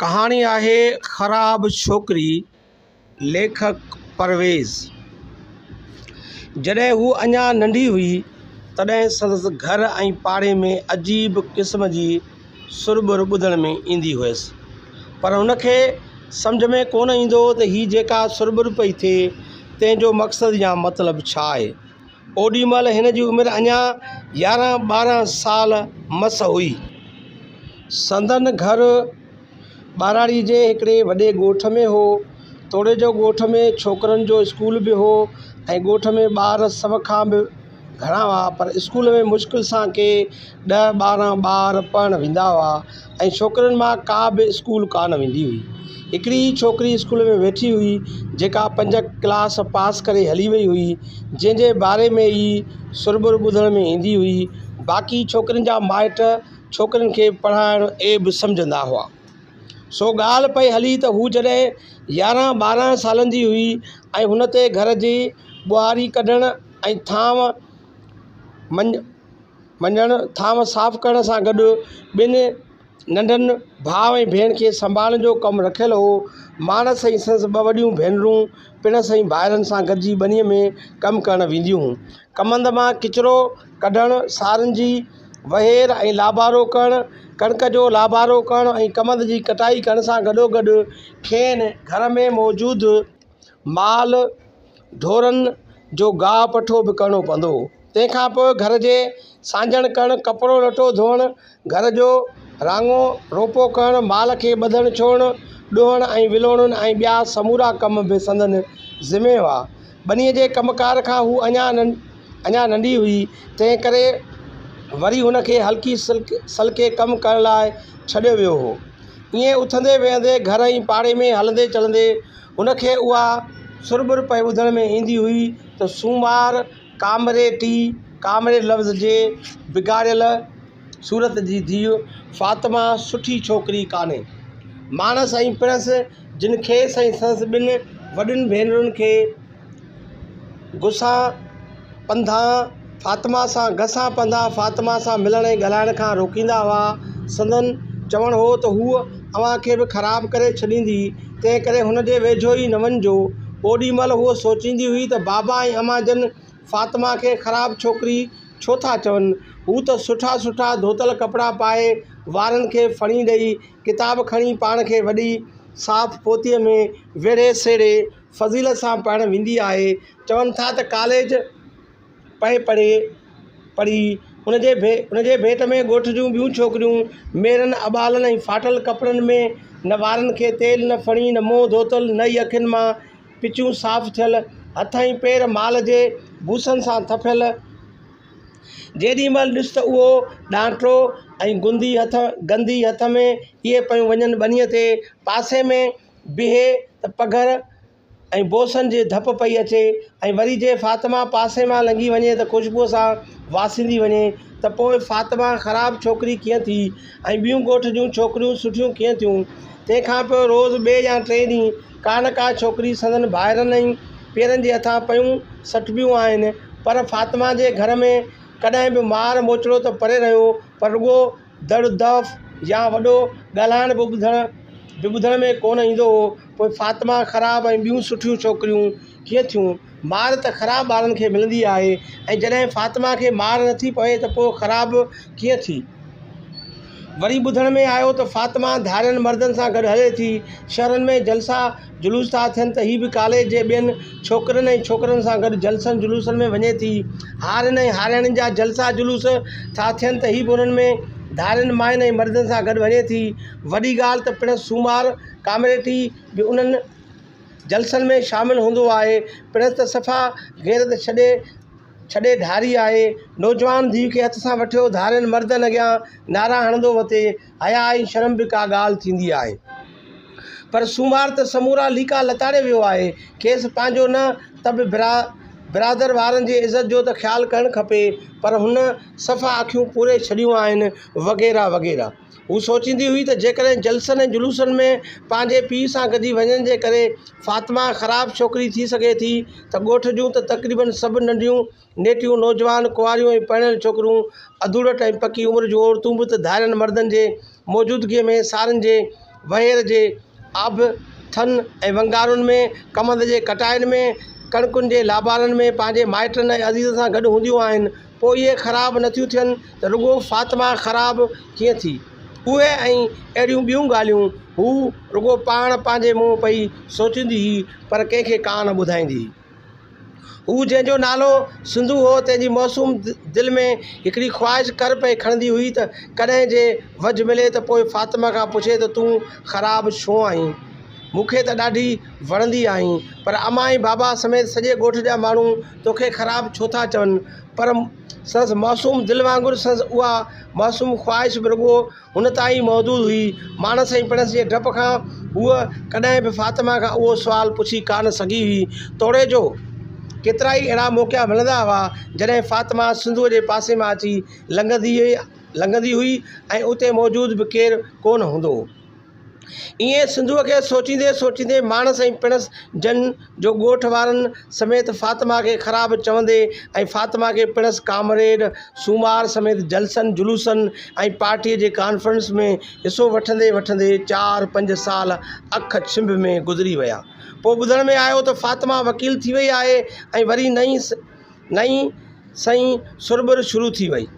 ڪهاڻي آهي خراب ڇوڪري، ليکڪ پرويز. جڏهن هوء اڃا ننڍي هئي، تڏهن سندس گهر ۽ پاڙي ۾ عجيب قسم جي سرٻر ٻڌڻ ۾ ايندي هيس. پر هن کي سمجهه ۾ ڪونه ايندو هو ته هي جيڪا سرٻر پئي ٿئي، تنهن جو مقصد يا مطلب ڇا آهي. اوڏي مهل هن جي عمر اڃا يارهن ٻارهن سال مس هئي. سندن گهر ٻهراڙيء جي هڪڙي وڏي ڳوٺ ۾ هو. توڙي جو ڳوٺ ۾ ڇوڪرن جو اسڪول به هو ۽ ڳوٺ ۾ ٻار سو کان به گهڻا هئا پر اسڪول ۾ مشڪل سان ڪي ڏهه ٻارهن ٻار پڙهڻ ويندا هئا ۽ ڇوڪرين مان ڪا به اسڪول ڪانه ويندي هئي. هڪڙي ئي ڇوڪري اسڪول ۾ ويٺي هئي، جيڪا پنج ڪلاس پاس ڪري هلي وئي هئي، جنهن جي باري ۾ ئي سرٻر ٻڌڻ ۾ ايندي هئي. باقي ڇوڪرين جا مائٽ ڇوڪرين کي پڙهائڻ عيب سمجهندا هئا. سو ڳالهه پئي هلي ته هو جڏهن يارهن ٻارهن سالن جي هئي ۽ هن تي گهر جي ٻهاري ڪڍڻ ۽ ٿانو مڃڻ، ٿانو صاف ڪرڻ سان گڏ ٻن ننڍن ڀاء ۽ ڀيڻ کي سنڀالڻ جو ڪم رکيل هو. ماڻس ۽ سندس ٻه وڏيون ڀينرون پڻس ۽ ڀائرن سان گڏجي ٻنيء ۾ ڪم ڪرڻ وينديون هيون. ڪمند مان ڪچرو ڪڍڻ، سارين جي وهير ۽ لابارو ڪرڻ، ڪڻڪ جو لابارو ڪرڻ ۽ ڪمند جي ڪٽائي ڪرڻ سان گڏوگڏ کين گهر ۾ موجود مال ڍورن جو گاهه پٺو به ڪرڻو پوندو هو. تنهن کان پوء گهر جي سانجڻ ڪرڻ، ڪپڙو لٽو ڌوئڻ، گهر جو راڱو روپو ڪرڻ، مال کي ٻڌڻ ڇوڙڻ، ڏوهڻ ۽ ولوڙڻ ۽ ٻيا سمورا ڪم به سندن ذمي هئا. ٻنيء جي ڪم ڪار کان هوء اڃا ننڍي هئي، تنهن ڪري وري هن کي هلڪي سلڪي ڪم ڪرڻ لاء ڇڏيو ويو هو. ائين اٿندي ويهندي، گهر ۽ پاڙي ۾ هلندي چلندي هن کي اها سرٻر پئي ٻڌڻ ۾ ايندي هئي ته سومار ڪامريٽي، ڪامريڊ لفظ جي بگاڙيل صورت، جي ڌيء فاطمه سٺي ڇوڪري ڪانهي. ماڻس ۽ پڻس جن کيس ۽ سندس ٻن وڏين ڀينرن کي گسان پنڌان فاطمه سان گسان پنڌان فاطمه سان ملڻ ۽ ڳالهائڻ کان روڪيندا هئا. سندن چوڻ هو ته هوء اوهان کي به خراب ڪري ڇڏيندي، تنهن ڪري هن جي ويجهو ئي نه وڃجو. اوڏي مهل هوء سوچيندي هئي ته بابا ۽ امان جن فاطمه کي خراب ڇوڪري ڇو ٿا چون؟ هوء ته سٺا سٺا ڌوتل ڪپڙا پائي، وارن کي ڦڻي ڏئي، ڪتاب کڻي پاڻ کي وڏي صاف پوتيء ۾ ويڙهي سيڙهي فضيلت سان پڙهڻ ويندي آهي. چون ٿا ته ڪاليج پئي پڙهي پڙهي. ان جي ان جي ڀيٽ ۾ ڳوٺ جون ٻيون ڇوڪريون ميرن اٻالن ۽ ڦاٽل ڪپڙن ۾ نه وارن کي تيل نه ڦڻي نه منهن ڌوتل نه ئي اکين مان پچون صاف ٿيل، هٿ ۽ پير مال جي بوسن سان ٿڦيل. جيڏي مهل ڏس ته اهو ڏانٽو ۽ گندي هٿ گندي هٿ ۾ اهي پيون وڃن ٻنيء تي. پاسي ۾ بيهي ته پگهر ۽ بوسن جي ڌپ پئي اچي ۽ وري جي فاطمه پاسي مان لنگهي وڃي ته خوشبوء سان واسيندي وڃي ته پوء فاطمه خراب ڇوڪري ڪيئن ٿي ۽ ٻيون ڳوٺ جون ڇوڪريون سٺيون ڪيئن ٿيون؟ تنهن کان پوء روز ٻئي يا ٽئين ڏينهن ڪا نه ڪا ڇوڪري سندن ڀائرن ۽ پيئرن جي هٿان پيون سٽبيون آهن پر فاطمه جي گهر ۾ ڪڏهن به مار موچڙو ته پري رهيو پر رڳو دڙ دف يا وڏو ڳالهائڻ به ٻڌڻ به ٻڌڻ ۾ ڪونه ايندو هو. پوء فاطمه خراب ۽ ٻيون سٺيون ڇوڪريون ڪيئن ٿيون؟ مار ته خراب ٻارن کي ملندي آهي ۽ جڏهن فاطمه کي مار نٿي پوي ته پوء خراب ڪيئن ٿي؟ وري ٻڌڻ ۾ آيو ته فاطمه ڌارين مردن سان گڏ هلي ٿي. شهرن ۾ جلسا جلوس ٿا ٿين ته هي به ڪاليج جي ٻين ڇوڪرين ۽ ڇوڪرن سان گڏ جلسن جلوسن ۾ وڃي ٿي. هارين ۽ هارياڻين جا جلسا جلوس ٿا ٿين ته هي به انهن ۾ ڌارين ماين ۽ مردن سان گڏ وڃي ٿي. وڏي ڳالهه ته پڻس سومار ڪامريٽي به انهن جلسن ۾ شامل هوندو آهي. پڻس ته صفا غيرت ڇڏي ڇڏي ڌاري آهي. نوجوان ڌيء کي هٿ سان وٺيو ڌارين مردن اڳيان نعرا هڻندو وتي. حياء ۽ شرم به ڪا ڳالهه ٿيندي آهي. پر سومار ته سمورا ليڪا لتاڙي ويو آهي. کيس پنهنجو نه ته به برادر وارن جي عزت جو ته خيال ڪرڻ کپي. پر هن صفا اکيون پوري ڇڏيون آهن. وغيره وغيره. هوء سوچيندي هئي ته جيڪڏهن جلسن ۽ جلوسن ۾ پنهنجي پيء سان گڏجي وڃڻ جي ڪري فاطمه خراب ڇوڪري ٿي سگهي ٿي ته ڳوٺ جون ته تقريبن سڀ ننڍيون نيٽيون نوجوان ڪنواريون ۽ پرڻيل ڇوڪريون اڌوڙٽ ۽ پڪي عمر جون عورتون به ته ڌارين مردن جي موجودگيء ۾ سارين جي وهير جي آب ٿن ۽ ونگارن ۾، ڪمند جي ڪٽائن ۾، ڪڻڪن جي لابارن ۾ پنهنجي مائٽن ۽ عزيزن سان گڏ هونديون آهن، پوء اهي خراب نٿيون ٿين ته رڳو فاطمه خراب ڪيئن ٿي؟ اهي ۽ اهڙيون ٻيون ڳالهيون هوء رڳو پاڻ پنهنجي منهن پئي سوچيندي هئي، پر ڪنهن کي ڪانه ٻڌائيندي هئي. هو جنهن جو نالو سنڌو هو، تنهن جي معصوم دل ۾ هڪڙي خواهش ڪر پئي کڻندي هئي ته ڪڏهن جي وجهه ملي ته پوء فاطمه کان پڇي ته تون خراب ڇو آهين؟ مون کي ته ڏاڍي وڻندي آهين، پر امان ۽ بابا سميت سڄي ڳوٺ جا ماڻهو توکي خراب ڇو ٿا چون؟ پر سندس معصوم دل وانگر سندس اها معصوم خواهش به رڳو هن تائين ئي محدود هئي. ماڻس ۽ پڻس جي ڊپ کان هوء ڪڏهن به فاطمه کان اهو سوال پڇي ڪانه سگهي هئي. توڙي جو ڪيترائي اهڙا موقعا ملندا هئا، جڏهن فاطمه سنڌوء جي پاسي مان اچي لنگهندي هئي ۽ اتي موجود به ڪير ڪونه هوندو هو. ائين سنڌوء کي سوچيندي سوچيندي ماڻس ۽ پڻس جن جو ڳوٺ وارن سميت فاطمه کي خراب چوندي ۽ فاطمه کي پڻس ڪامريڊ سومار سميت جلسن جلوسن ۽ پارٽيء جي ڪانفرنس ۾ حصو وٺندي وٺندي چار پنج سال اک ڇنڀ ۾ گذري ويا. پوء ٻڌڻ ۾ آيو ته فاطمه وڪيل ٿي وئي آهي ۽ وري نئين نئين سئين سرٻر شروع ٿي وئي.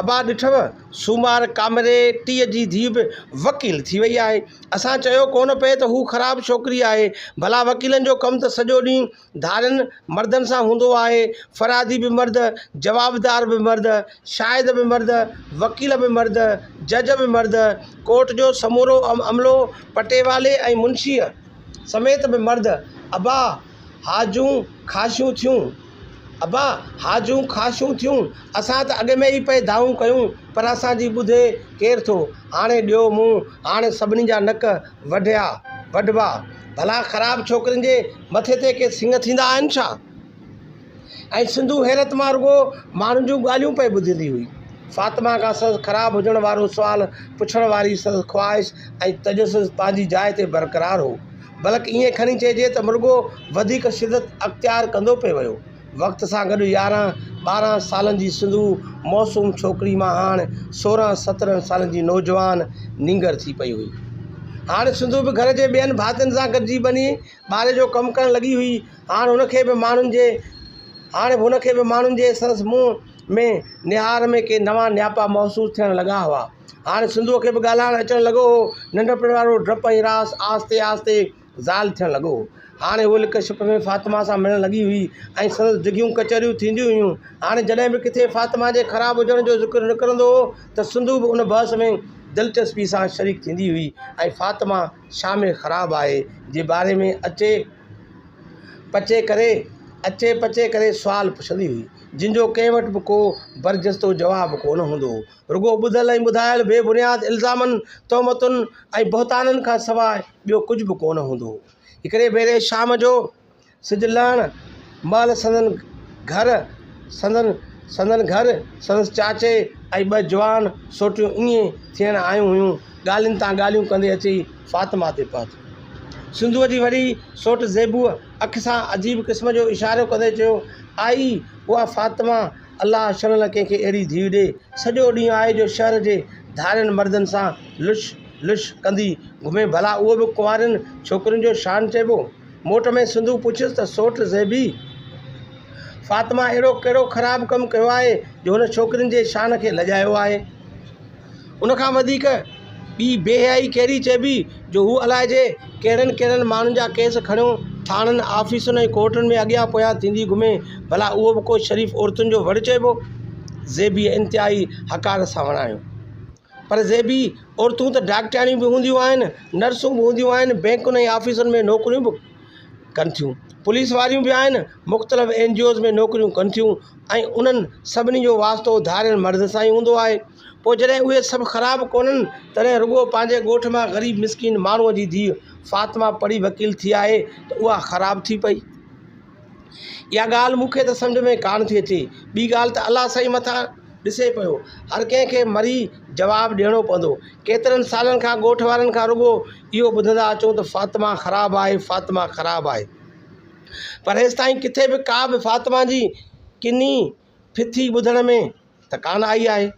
ابا ڏٺئه، سومار ڪامريٽيء جي ڌيء به وڪيل ٿي وئي آهي. اسان چيو ڪونه پئي ته هوء خراب ڇوڪري آهي. ڀلا وڪيلن جو ڪم ته سڄو ڏينهن ڌارين مردن سان هوندو آهي. فرهادي به مرد، جوابدار به مرد، شاهد به مرد، وڪيل به مرد، جج به مرد، ڪورٽ جو سمورو عملو پٽيوالي ۽ منشيء سميت به مرد. ابا! هاجون خاشيون ٿيون. ابا! هاجون خاشيون ٿيون. اسان ته اڳ ۾ ئي پئي دانهون ڪيون، پر اسان جي ٻڌي ڪير ٿو؟ هاڻي ڏيو منهن، هاڻي سڀني جا نڪ وڍيا وڍبا. ڀلا خراب ڇوڪرين جي مٿي تي ڪي سڱ ٿيندا آهن ڇا؟ ۽ سنڌو حيرت مان رڳو ماڻهن جون ڳالهيون پئي ٻڌندي هئي. فاطمه کان سندس خراب هجڻ وارو سوال پڇڻ واري سندس خواهش ۽ تجسس پنهنجي جاء تي برقرار هو. بلڪ ائين کڻي چئجي ته مرڳو وڌيڪ شدت اختيار ڪندو پئي ويو. وقت سان گڏ يارهن ٻارهن سالن جي سنڌو معصوم ڇوڪري مان هاڻ سورهن سترهن سالن جي نوجوان نينگر ٿي پئي هئي. هاڻ سنڌو به گهر جي ٻين ڀاتين سان گڏجي ٻني ٻاري جو ڪم ڪرڻ لڳي هئي. هاڻ هن کي به ماڻهن جي هاڻ هن کي به ماڻهن جي سندس منهن ۾ نهار ۾ ڪي نوان نياپا محسوس ٿيڻ لڳا هئا. هاڻ سنڌوء کي به ڳالهائڻ اچڻ لڳو هو. ننڍپڻ وارو ڊپ ۽ هراس آهستي آهستي زائل ٿيڻ لڳو هو. هاڻي هوء لڪ ڇپ ۾ فاطمه سان ملڻ لڳي هئي ۽ سندس ڊگهيون ڪچهريون ٿينديون هيون. هاڻي جڏهن به ڪٿي فاطمه جي خراب هجڻ جو ذڪر نڪرندو هو ته سنڌو به ان بحث ۾ دلچسپيء سان شريڪ ٿيندي هئي ۽ فاطمه ڇا ۾ خراب آهي جي باري ۾ اچي پچي ڪري اچي پچي ڪري سوال پڇندي هئي، جن جو ڪنهن وٽ به ڪو برجستو جواب ڪونه هوندو هو. رڳو ٻڌل ۽ ٻڌايل بي بنياد الزامن، تهمتن ۽ بهتانن کان سواء ٻيو ڪجهه به ڪونه هوندو هو. هڪڙي ڀيري شام جو سج لهڻ مهل سندن گهر سندن سندن گهر سندس چاچي ۽ ٻه جوان سوٽيون ائين ٿيڻ آيون هيون، ڳالهين تان ڳالهيون ڪندي اچي فاطمه تي پهتيون. سنڌوء جي وڏي سوٽ زيبوء اک سان عجيب قسم جو اشارو ڪندي چيو، آئي اها فاطمه، الله شل نه ڪنهن کي اهڙي ڌيء ڏي. سڄو ڏينهن آهي جو شهر جي ڌارين مردن سان لش لش ڪندي گهمي، ڀلا اهو به ڪنوارين ڇوڪرين جو شان چئبو؟ موٽ ۾ سنڌوء پڇيس ته سوٽ زيبي! فاطمه اهڙو ڪهڙو خراب ڪم ڪيو آهي جو هن ڇوڪرين جي شان کي لڄايو آهي؟ ان کان وڌيڪ ٻي بي حيائي ڪهڙي چئبي جو هو الائجي ڪهڙن ڪهڙن ماڻهن جا ڪيس کڻيو ٿاڻن، آفيسن ۽ ڪورٽن ۾ اڳيان پويان ٿيندي گهمي، ڀلا اهو به ڪو شريف عورتن جو وڙ چئبو؟ زيبيء انتهائي حقارت سان وراڻيو. پر زيبي، عورتون ته ڊاڪٽرياڻيون به هونديون آهن، نرسون به هونديون آهن، بئنڪن ۽ آفيسن ۾ نوڪريون به ڪن ٿيون، پوليس واريون به آهن، مختلف اين جي اوز ۾ نوڪريون ڪن ٿيون ۽ انهن سڀني جو واسطو ڌارين مرد سان ئي هوندو آهي. پوء جڏهن اهي سڀ خراب ڪونهن، تڏهن رڳو پنهنجي ڳوٺ مان غريب مسڪين ماڻهوء جي ڌيء فاطمه پڙهي وڪيل ٿي آهي ته اها خراب ٿي پئي؟ اها ڳالهه مون کي ته سمجهه ۾ ڪانه ٿي اچي. ٻي ڳالهه ته الله سائين مٿان ڏسي پيو. هر ڪنهن کي مري جواب ڏيڻو پوندو. ڪيترن سالن کان ڳوٺ وارن کان رڳو اهو ٻڌندا اچون ته فاطمه خراب آهي، فاطمه خراب آهي. پر هيستائين ڪٿي به ڪا به فاطمه جي ڪني ڦٿي ٻڌڻ ۾ ته ڪانه آئي آهي.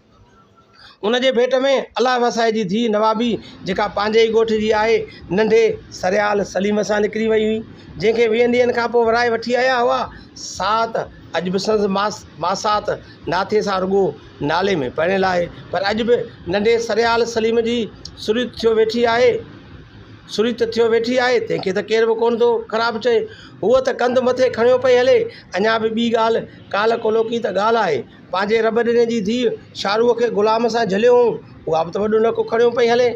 ان جي ڀيٽ ۾ الله وسائي جي ڌيء نوابي، جيڪا پنهنجي ئي ڳوٺ جي آهي، ننڍي سريال سليم سان نڪري وئي هئي، جنهن کي ويهن ڏينهن کان پوء ورائي وٺي آيا هئا، سا ته اڄ به سندس ماسات ناٿي سان رڳو نالي ۾ پرڻيل آهي، پر اڄ به ننڍي سريال سليم جي سريت ٿيو ويٺي آهي. سريت ٿيو ويٺي آهي، تنهن کي ته ڪير به ڪونه ٿو خراب چئي. هوء ته ڪنڌ مٿي کڻيو پئي هلي. اڃا به ٻي ڳالهه، ڪالهه ڪلهوڪي ته ڳالهه آهي. پنهنجي رب ڏني جي ڌيء شاروء کي غلام سان جهليو هئائون، اها به ته وڏو نڪ کڻيو پئي هلي.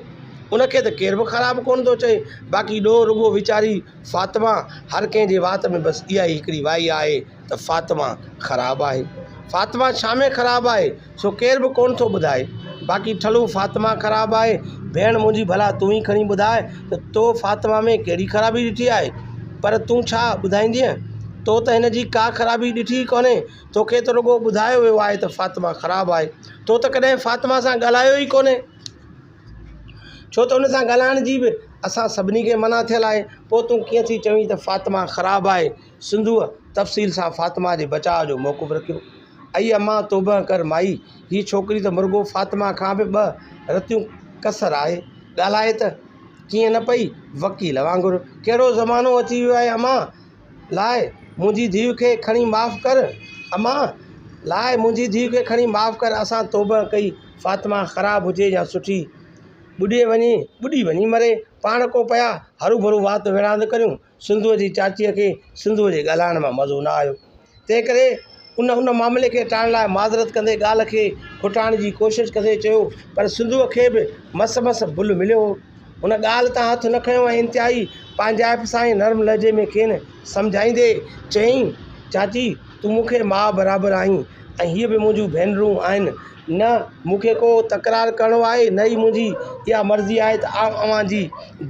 ان کي ته ڪير به خراب ڪونه ٿو چئي. باقي ڏوهه رڳو ويچاري فاطمه، هر ڪنهن جي وات ۾ بس اها ئي هڪڙي وائي آهي ته فاطمه خراب آهي. فاطمه ڇا ۾ خراب آهي، سو ڪير به ڪونه ٿو ٻڌائي. باقي ٺلهو فاطمه خراب آهي. ڀيڻ منهنجي ڀلا تون ئي کڻي ٻڌاء ته تو فاطمه ۾ ڪهڙي خرابي ڏٺي آهي؟ پر تون ڇا ٻڌائيندينء؟ تو ته هن جي ڪا خرابي ڏٺي ئي ڪونهي. توکي ته رڳو ٻڌايو ويو آهي ته فاطمه خراب آهي. تو ته ڪڏهن فاطمه سان ڳالهايو ئي ڪونهي. ڇو ته ان سان ڳالهائڻ جي به اسان سڀني کي منع ٿيل آهي. پوء تون ڪيئن ٿي چوين ته فاطمه خراب آهي؟ سنڌوء تفصيل سان فاطمه جي بچاء جو موقف رکيو. ائي امان توبهه ڪر مائي، هيء ڇوڪري ته مرڳو فاطمه کان به ٻه رتيون ڪسر آهي. ڳالهائي ته ڪيئن نه پئي، وڪيل وانگر. ڪهڙو زمانو اچي ويو آهي امان! لاء منهنجي ڌيء کي کڻي معاف ڪر. امان! لاء منهنجي ڌيء کي کڻي معاف ڪر. اسان توبهه ڪئي. فاطمه خراب هجي يا سٺي، ٻڏي وڃي، ٻڏي وڃي مري. پاڻ ڪو پيا هروڀرو وات وڙهاند ڪريون. سنڌوء جي چاچيء کي سنڌوء جي ڳالهائڻ مان مزو نه آيو. تنهنڪري ان ان معاملي کي ٽارڻ لاء معذرت ڪندي ڳالهه کي کٽائڻ جي ڪوشش ڪندي چيو، پر سنڌوء کي به مس مس بل مليو هو. هن ڳالهه تان هٿ نه کنيو ۽ انتهائي پنهنجائپ سان ۽ نرم لهجي ۾ کين سمجهائيندي چيائين، چاچي، تون مون کي ماء برابر آهين ۽ هيء به منهنجون ڀينرون آهن. نه مون کي ڪو تڪرار ڪرڻو آهي، نه ئي منهنجي اها مرضي آهي ته آئون اوهان جي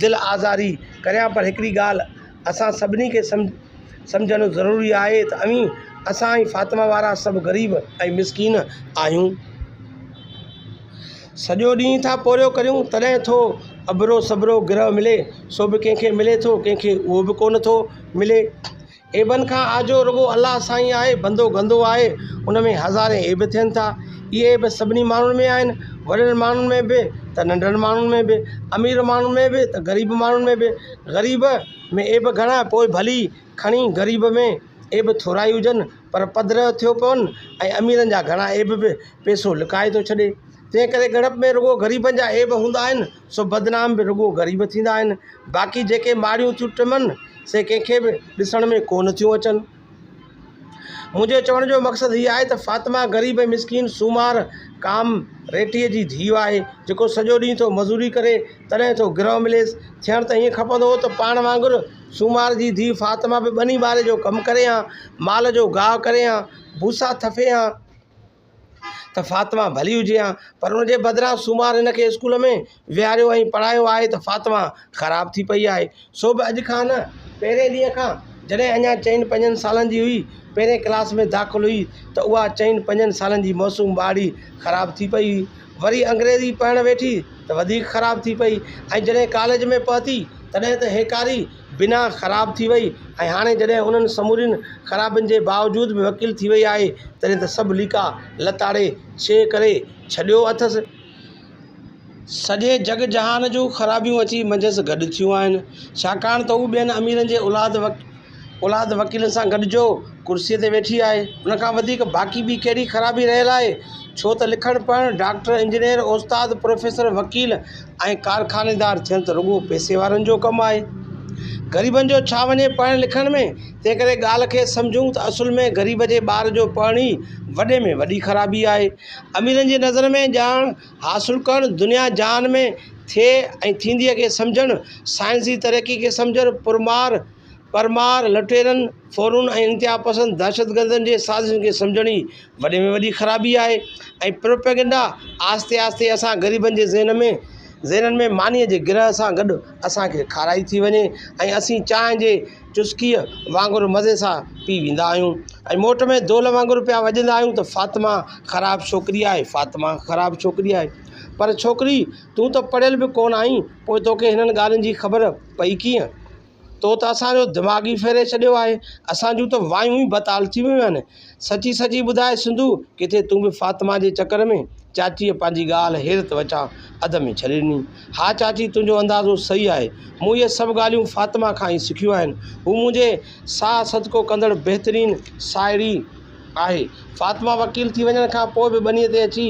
دل آزاري ڪريان، پر هڪڙي ڳالهه اسان سڀني کي سمجهڻ ضروري آهي ته اوهين، اسان ۽ فاطمه وارا سڀ غريب ۽ مسڪين آهيون. سڄو ڏينهن ٿا پورهيو ڪريون، تڏهن ٿو اڀرو سڀرو گرهه ملي، سو به ڪنهن کي ملي ٿو، ڪنهن کي اهو به ڪونه ٿو ملي. عيبن کان آجو رڳو الله سائين آهي، بندو گندو آهي، ان ۾ هزارين عيب ٿين ٿا. اهي عيب سڀني ماڻهن ۾ آهن، وڏن ماڻهن ۾ به ته ننڍن ماڻهن ۾ به، امير ماڻهن ۾ به ته غريب ماڻهن ۾ به. غريب ۾ عيب گهڻا، پوء ڀلي کڻي غريب ۾ عيب ٿورائي هجن، پر پڌر ٿيو پون ۽ اميرن جا گهڻا عيب به پئسو لڪائي ٿو ڇڏي. تنهن ڪري ڳڻپ ۾ رڳو غريبن جا عيب هوندا آهن، سو بدنام به رڳو غريب ٿيندا آهن. باقي جيڪي ماڙيون ٿيون ٽمن، سي ڪنهن کي به ڏسڻ ۾ ڪو نه ٿيون اچن. منهنجي چوڻ جو مقصد هي آهي ته فاطمه غريب ۽ مسڪين سومار ڪام ريٽيء جي ڌيء آهي، جيڪو سڄو ڏينهن ٿو مزوري ڪري، تڏهن ٿو گرهه مليس. ٿيڻ ته ائين کپندو هو ته پاڻ وانگر سومار جي ڌيء فاطمه به ٻني ٻاري جو ڪم ڪري ها، مال جو گاهه ڪري ها، ڀوسا ٿڦي ها ته فاطمه ڀلي هجي ها، پر ان جي بدران سومار هن کي اسڪول ۾ ويهاريو ۽ پڙهايو آهي ته فاطمه خراب ٿي پئي آهي. سو به اڄ کان نه، پهرين ڏينهن کان، جڏهن اڃا چئن پنجن سالن جي هئي، پهرين ڪلاس ۾ داخل هئي ته اها چئن پنجن سالن جي معصوم ٻارڙي خراب ٿي پئي هئي. وري انگريزي پڙهڻ ويٺي ته وڌيڪ خراب ٿي پئي ۽ جڏهن ڪاليج ۾ پهتي تڏهن ته هيڪاري بنهه خراب ٿي وئي ۽ هاڻي جڏهن انهن سمورين خرابين جي باوجود به وڪيل ٿي وئي آهي تڏهن ته سڀ ليڪا لتاڙي ڇيهه ڪري ڇڏيو اٿس. سڄي جڳ جهان جون خرابيون اچي منجهس گڏ ٿيون آهن، ڇاڪاڻ ته هو ٻين اميرن جي اولاد اولاد وڪيلن سان گڏجو ڪرسيء تي ويٺي آهي. ان کان وڌيڪ باقي ٻي ڪهڙي خرابي رهيل آهي؟ ڇو ته لکڻ پڙهڻ، ڊاڪٽر، انجنيئر، استاد، پروفيسر، وڪيل ۽ ڪارخانيدار ٿيڻ ته رڳو پئسي وارن جو ڪم آهي. غريبن جو ڇا وڃي پڙهڻ لکڻ ۾؟ تنهنڪري ڳالهه کي سمجهون ته اصل ۾ غريب جي ٻار جو پڙهڻ ئي وڏي ۾ وڏي خرابي آهي. اميرن جي نظر ۾ ڄاڻ حاصل ڪرڻ، دنيا جهان ۾ ٿئي ۽ ٿينديء کي سمجهڻ، سائنسي ترقي کي سمجهڻ، پرمار، پرمار، لٽيرن، ڦورن ۽ انتهاپسند دهشتگردن جي سازشن کي سمجهڻ ئي وڏي ۾ وڏي خرابي آهي ۽ پروپيگنڊا آهستي آهستي اسان غريبن جي ذهن ۾ ذهنن ۾ مانيء جي گرهه سان گڏ اسان کي کارائي ٿي وڃي ۽ اسين چانهه جي چسڪيء وانگر مزي سان پي ويندا آهيون ۽ موٽ ۾ دول وانگر پيا وڄندا آهيون ته فاطمه خراب ڇوڪري آهي فاطمه خراب ڇوڪري آهي پر ڇوڪري تون ته پڙهيل به ڪونه آهين پوء توکي هنن ڳالهين جي خبر پئي ڪيئن؟ تو ته اسان جو دماغ ئي ڦيري ڇڏيو آهي. اسان جون ته وايون ئي بتال ٿي ويون آهن. سچي سچي ٻڌاء سنڌو، ڪٿي تون به فاطمه جي چڪر ۾؟ چاچيء پنهنجي ڳالهه حيرت وچان اڌ ۾ ڇڏي ڏني. ها چاچي، تنهنجو اندازو صحيح آهي. مون اهي سڀ ڳالهيون فاطمه کان ئي سکيون آهن. هوء منهنجي ساهه صدقو ڪندڙ بهترين ساهيڙي آهي. فاطمه وڪيل ٿي وڃڻ کان پوء به ٻنيء تي اچي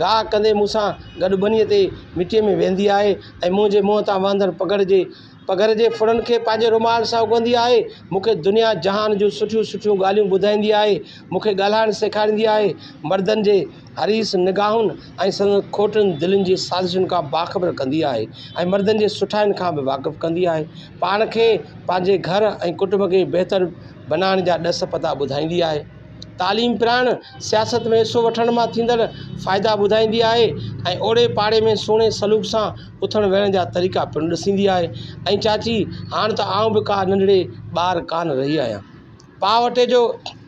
گاهه ڪندي مون سان گڏ ٻنيء تي مٽيء ۾ ويهندي آهي ۽ منهنجي منهن تان وهندڙ پگهر جي پگهر جي ڦڙن کي پنهنجي رومال سان اگهندي آهي. مون کي دنيا جهان جون سٺيون سٺيون ڳالهيون ٻڌائيندي آهي. مون کي ڳالهائڻ سيکاريندي آهي. مردن جي حريص نگاهن ۽ سندن کوٽن دلين جي سازشن کان باخبر ڪندي آهي ۽ مردن جي سٺاين کان به واقف ڪندي آهي. پاڻ کي، پنهنجي گهر ۽ ڪٽنب کي بهتر بنائڻ جا ڏس پتا ٻڌائيندي آهي. تعليم پرائڻ، سياست ۾ حصو وٺڻ مان ٿيندڙ فائدا ٻڌائيندي آهي ۽ اوڙي پاڙي ۾ سهڻي سلوڪ سان اٿڻ ويهڻ جا طريقا پڻ ڏسيندي آهي ۽ چاچي هاڻ ته آئون به ڪا ننڍڙي ٻار ڪانه رهي آهيان. پاء اٽي جو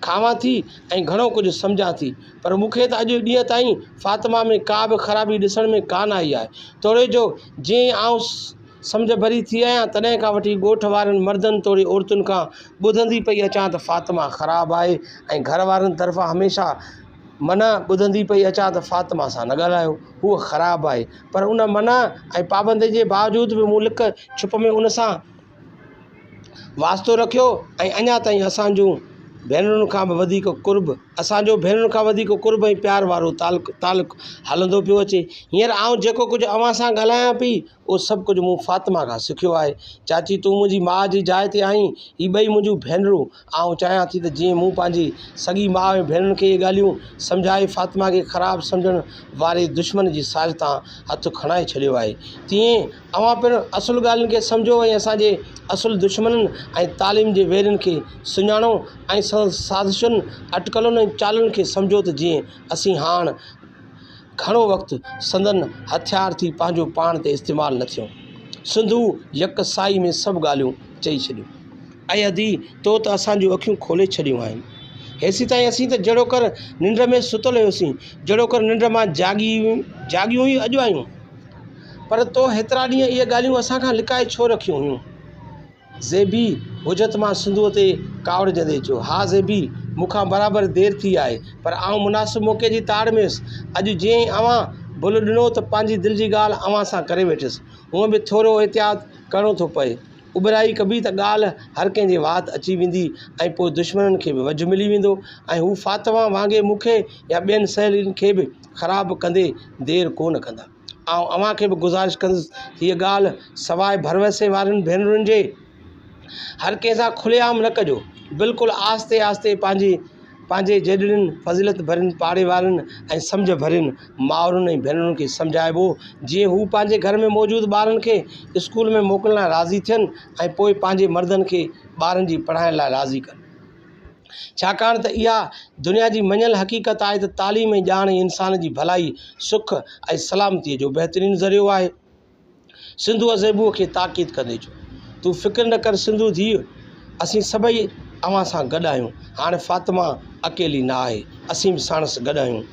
کاوان ٿي ۽ گهڻو ڪجهه سمجهان ٿي پر مون کي ته اڄ ڏينهن تائين فاطمه ۾ ڪا به خرابي ڏسڻ ۾ ڪانه آئي آهي. توڙي جو جيئن ئي آئون سمجهه ڀري ٿي آهيان، تڏهن کان وٺي ڳوٺ وارن مردن توڙي عورتن کان ٻڌندي پئي اچان ته فاطمه خراب آهي ۽ گهر وارن طرفان هميشه منع ٻڌندي پئي اچان ته فاطمه سان نه ڳالهايو، هوء خراب آهي. پر ان منع ۽ پابندي جي باوجود به مون لڪ ڇپ ۾ ان سان واسطو رکيو ۽ اڃا تائين اسان جون ڀينرن کان به وڌيڪ قرب اسان جو ڀينرن کان وڌيڪ قرب ۽ پيار وارو تعلق تعلق هلندو پيو اچي. هينئر آئون جيڪو ڪجهه اوهان سان ڳالهايان پئي اهو سڀ ڪجهه مون فاطمه کان سکيو آهي. چاچي تون منهنجي ماء جي جاء تي آهين، هي ٻئي منهنجون ڀينرون. آئون چاهيان ٿي ته جيئن مون پنهنجي سڳي ماء ۽ ڀينرن کي اهي ڳالهيون سمجهائي فاطمه کي خراب سمجهڻ واري دشمن جي سازش تان هٿ کڻائي ڇڏيو آهي، تيئن اوهان پڻ اصل ڳالهين کي سمجهو ۽ اسان جي اصل دشمنن ۽ تعليم جي ويرين کي سڃاڻو ۽ سندن سازشن، اٽڪلن ۽ چالن کي سمجهو ته جيئن اسين هاڻ گهڻو وقت سندن هٿيار ٿي پنهنجو پاڻ تي استعمال نه ٿيون. سنڌوء يڪ ساهي ۾ سڀ ڳالهيون چئي ڇڏيون. اي ادي! تو ته اسان جون اکيون کولي ڇڏيون آهن. هيسيتائين اسين ته جهڙوڪر ننڊ ۾ ستل هيوسين، جهڙوڪر ننڊ مان جاڳيون ئي اڄ آهيون. پر تو هيترا ڏينهن اهي ڳالهيون اسان کان لڪائي ڇو رکيون هيون؟ زيبي حجت مان سنڌوء تي ڪاوڙجندي چيو، ها زيبي، مون کان برابر دير ٿي آهي، پر آئون مناسب موقعي جي تاڙ ۾ هيس. اڄ جيئن ئي اوهان ڀل ڏنو ته پنهنجي دل جي ڳالهه اوهان سان ڪري ويٺس. هونء به ٿورو احتياط ڪرڻو ٿو پئي. اٻهرائي ڪبي ته ڳالهه هر ڪنهن جي وات اچي ويندي ۽ پوء دشمنن کي به وجهه ملي ويندو ۽ هو فاطمه وانگي مون کي يا ٻين سهيلين کي به خراب ڪندي دير ڪو نه ڪندا. آئون اوهان کي به گذارش ڪندس ته هيء ڳالهه سواء ڀروسي وارين ڀينرن جي هر ڪنهن سان کلي عام نه ڪجو. بلڪل آهستي آهستي پنهنجي پنهنجي جيڏڙين فضيلت ڀرين پاڙي وارين ۽ سمجهه ڀرين مائرن ۽ ڀينرن کي سمجهائبو جيئن هو پنهنجي گهر ۾ موجود ٻارن کي اسڪول ۾ موڪلڻ لاء راضي ٿين ۽ پوء پنهنجي مردن کي ٻارن جي پڙهائڻ لاء راضي ڪن. ڇاڪاڻ ته اها دنيا جي مڃيل حقيقت آهي ته تعليم ۽ ڄاڻ ئي انسان جي ڀلائي، سک ۽ سلامتيء جو بهترين ذريعو آهي. سنڌوء زيبوء کي تاڪيد ڪندي چيو، تون فڪر نه ڪر سنڌو ڌيء، اسين سڀئي اوهان سان گڏ آهيون. هاڻي فاطمه اڪيلي نه آهي، اسين به ساڻس گڏ آهيون.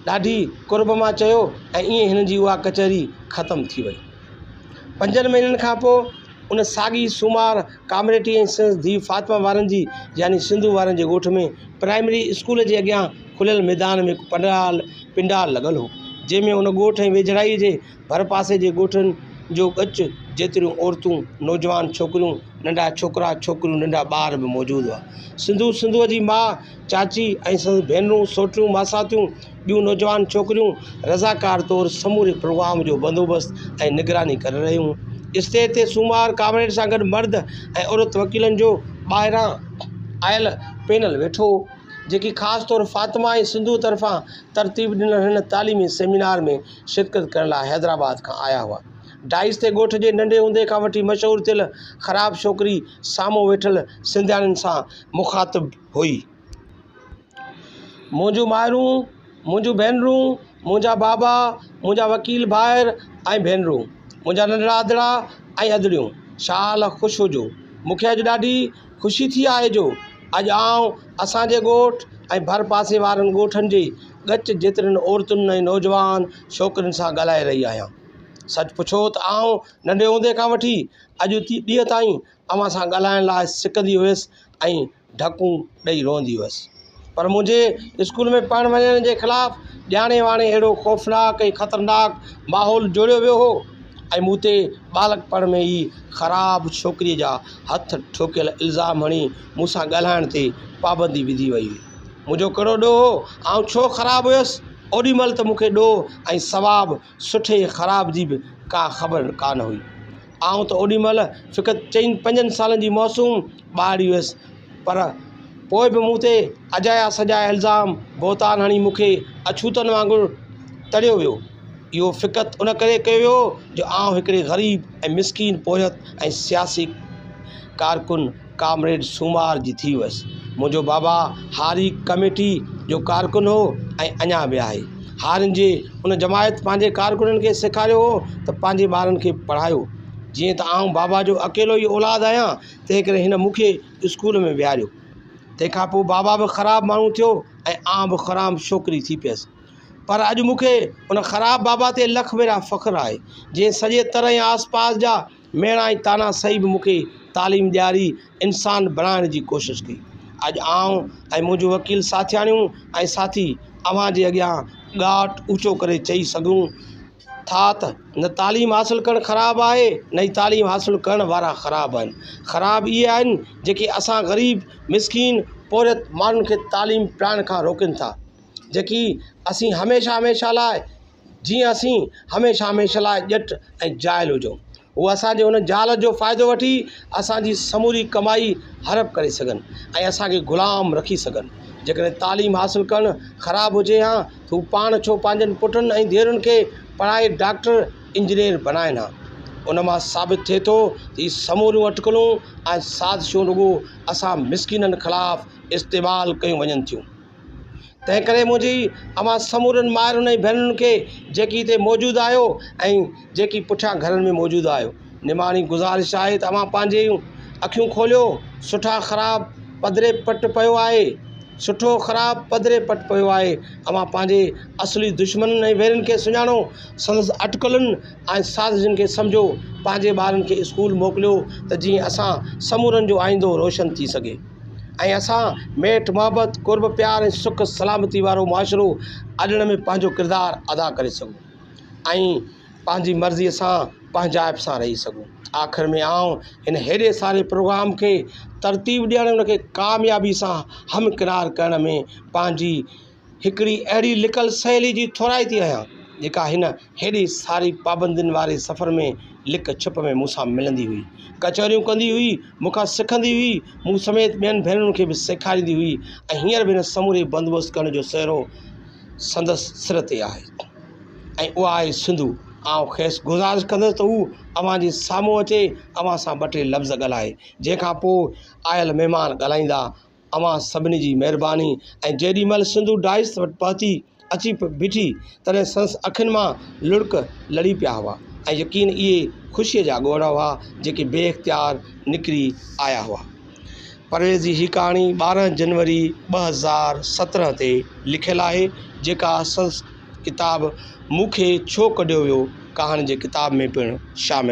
ڏاڍي قرب مان چيو ۽ ائين هنن جي اها ڪچهري ختم ٿي وئي. پنجن مهينن کان پوء ان ساڳئي سومار ڪامريٽي ۽ سندس ڌيء فاطمه وارن جي يعني سنڌو وارن جي ڳوٺ ۾ پرائمري اسڪول جي اڳيان کليل ميدان ۾ هڪ پنڊال پنڊال لڳل هو، جنهن ۾ ان ڳوٺ ۽ ويجهڙائيء جي ڀرپاسي جي ڳوٺن جو ڳچ جيتريون عورتون، نوجوان ڇوڪريون، ننڍا ڇوڪرا، ڇوڪريون، ننڍا ٻار به موجود هئا. سنڌو، سنڌوء جي ماء، چاچي ۽ سندس ڀينرون، سوٽريون، ماساتيون، ٻيون نوجوان ڇوڪريون رضاڪار طور سموري پروگرام جو بندوبست ۽ نگراني ڪري رهيون هيون. اسٽيج تي سومار ڪامريڊ سان گڏ مرد ۽ عورت وڪيلن جو ٻاهران آيل پينل ويٺو هو، جيڪي خاص طور فاطمه ۽ سنڌوء طرفان ترتيب ڏنل هن تعليمي سيمينار ۾ شرڪت ڪرڻ لاء حيدرآباد کان آيا هئا. ڊائس تي ڳوٺ جي ننڍي هوندي کان وٺي مشهور ٿيل خراب ڇوڪري سامهون ويٺل سنڌياڻين سان مخاطب هئي. منهنجون مائرون، منهنجون ڀينرون، منهنجا بابا، منهنجا وڪيل ڀائر ۽ ڀينرون، منهنجا ننڍڙا ادڙا ۽ ادڙيون، شال خوش هجو. مون کي اڄ ڏاڍي خوشي ٿي آهي جو اڄ آئون اسان جي ڳوٺ ۽ ڀرپاسي وارن ڳوٺن جي ڳچ جيترين عورتن ۽ نوجوان ڇوڪرين سان ڳالهائي رهي آهيان. سچ پڇو ته آئون ننڍي هوندي کان وٺي اڄ ڏينهن تائين اوهان سان ڳالهائڻ لاء سڪندي هيس ۽ ڍڪون ڏئي روئندي هيس. پر منهنجي اسڪول ۾ پڙهڻ وڃڻ جي خلاف ڄاڻي واڻي اهڙو خوفناڪ ۽ خطرناڪ ماحول جوڙيو ويو هو ۽ مون تي ٻالڪپڻ ۾ ئي خراب ڇوڪريء جا هٿ ٺوڪيل الزام هڻي مون سان ڳالهائڻ تي پابندي وڌي وئي هئي. منهنجو ڪهڙو ڏوهه هو؟ آئون ڇو خراب هيس؟ اوڏي مهل ته مون کي ڏوهه ۽ ثواب، سٺي خراب جي به ڪا خبر ڪانه هئي. آئون ته اوڏي مهل فقط چئن پنجن سالن جي معصوم ٻارڙي هيس، پر پوء به مون تي اجايا سجايا الزام، بهتان هڻي مون کي اڇوتن وانگر تڙيو ويو. اهو فقط ان ڪري ڪيو ويو جو آئون هڪڙي غريب ۽ مسڪين پورهيت ۽ سياسي ڪارڪن ڪامريڊ سومار جي ڌيء هيس. منهنجو بابا هاري ڪميٽي جو ڪارڪن هو ۽ اڃا به آهي. هارين جي ان جماعت پنهنجي ڪارڪنن کي سيکاريو هو ته پنهنجي ٻارن کي پڙهايو. جيئن ته آئون بابا جو اڪيلو ئي اولاد آهيان، تنهنڪري هن مون کي اسڪول ۾ ويهاريو. تنهن کان پوء بابا به خراب ماڻهو ٿيو ۽ آئون به خراب ڇوڪري ٿي پيس. پر اڄ مون کي ان خراب بابا تي لک ڀيرا فخر آهي، جنهن سڄي تر ۽ آس پاس جا ميڻا ۽ طعنا سهي به مون کي تعليم ڏياري انسان بڻائڻ جي ڪوشش ڪئي. اڄ آئون ۽ منهنجون وڪيل ساٿياڻيون ۽ ساٿي اوهان جي اڳيان ڳاٽ اوچو ڪري چئي سگهون ٿا ته نه تعليم حاصل ڪرڻ خراب آهي نه ئي تعليم حاصل ڪرڻ وارا خراب آهن. خراب اهي آهن جيڪي اسان غريب مسڪين پورهيت ماڻهن کي تعليم پرائڻ کان روڪين ٿا. جيڪي اسين هميشه هميشه لاء جيئن اسين هميشه هميشه لاء ڄٽ ۽ جاهل هجون. هو اسان جي ان جهالت جو فائدو وٺي اسان جي سموري ڪمائي هڙپ ڪري سگهن ۽ اسان کي غلام رکي سگهن. جيڪڏهن تعليم حاصل ڪرڻ خراب هجي ها ته هو پاڻ ڇو پنهنجن پٽن ۽ ڌيئرن کي پڙهائي ڊاڪٽر، انجنيئر بڻائين ها. ان مان ثابت ٿئي ٿو ته هي سموريون اٽڪلون ۽ سازشون رڳو اسان مسڪينن خلاف استعمال ڪيون وڃن ٿيون. تنهن ڪري منهنجي اوهان سمورين مائرن ۽ ڀينرن کي جيڪي هتي موجود آهيو ۽ جيڪي پٺيان گهرن ۾ موجود آهيو نماڻي گذارش آهي ته اوهان پنهنجيون اکيون کوليو سٺا خراب پڌري پٽ پيو آهي سٺو خراب پڌري پٽ پيو آهي اوهان پنهنجي اصلي دشمنن ۽ ويرين کي سڃاڻو سندس اٽڪلن ۽ سازشن کي سمجهو پنهنجي ٻارن کي اسڪول موڪليو ته جيئن اسان سمورن جو آئيندو روشن ٿي سگهي. ۽ اسان ميٺ محبت، قرب پيار ۽ سک سلامتي وارو معاشرو اڏڻ ۾ پنهنجو ڪردار ادا ڪري سگهون ۽ پنهنجي مرضي سان پنهنجائپ سان رهي سگهون. آخر ۾ آئون هن هيڏي ساري پروگرام کي ترتيب ڏيڻ ان کي ڪاميابي سان همڪنار ڪرڻ ۾ پنهنجي هڪڙي اهڙي لڪل سهيلي جي ٿورائتي آهيان، جيڪا هن هيڏي ساري پابندين واري سفر ۾ لڪ ڇپ ۾ مون سان ملندي هئي، ڪچهريون ڪندي هئي، مون کان سکندي هئي، مون سميت ٻين ڀينرن کي به سيکاريندي هئي ۽ هينئر به هن سموري بندوبست ڪرڻ جو سهرو سندس سر تي آهي ۽ اها آهي سنڌو. آئون کيس گذارش ڪندس ته هو اوهان جي سامهون اچي اوهان سان ٻه ٽي لفظ ڳالهائي، جنهن کان پوء آيل مهمان ڳالهائيندا. اوهان سڀني جي مهرباني ۽ جيڏي مهل سنڌو ڊائس وٽ پهتي اچي بيٺي تڏهن سندس اکين مان لڙڪ لڙي پيا هئا ۽ يقين اهي خوشيء جا ڳوڙها هئا جيڪي بي اختيار نڪري آيا هئا. پرويز جي هي ڪهاڻي 12 جنوري 2017 تي لکيل آهي جيڪا سندس ڪتاب مون کي ڇو ڪڍيو ويو ڪهاڻين جي ڪتاب ۾ پڻ شامل.